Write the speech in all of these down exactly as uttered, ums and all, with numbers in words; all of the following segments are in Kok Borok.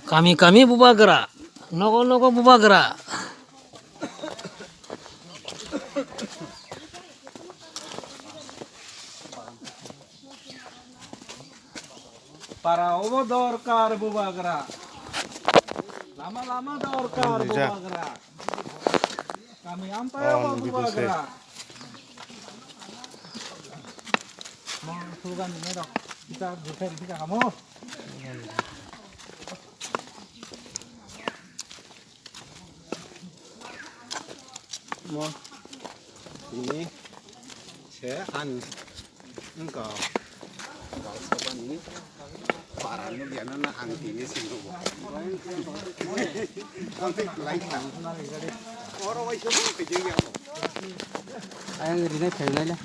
Kami kami bubagra, nogo nogo bubagra. Para obo dorkar bubagra. Lama lama dorkar bubagra. Kami ampai obo bubagra. Mo slogan ni rok. Kita bukan kita kamu. Mo ini se an engkau bangsa bani para no biana na ang tini sing no. Ang tik lain na. Oro wai sobo kejeng ya. Ayang rina khailai la.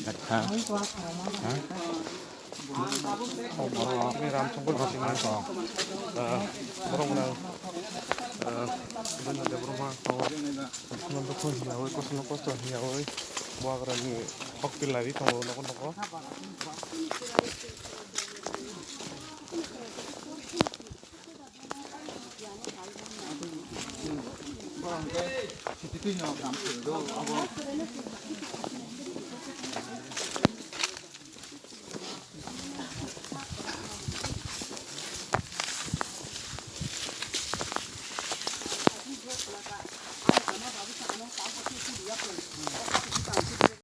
Gatha. Ha? Oh, borok ni Ramsongkol Bhatimani kok. Ah, borok nang, ah, Debbarma kok. Kosono dukhu hiyawi, kosono kosto hiyawi, buagrani hok pilari tongo nogo nogo.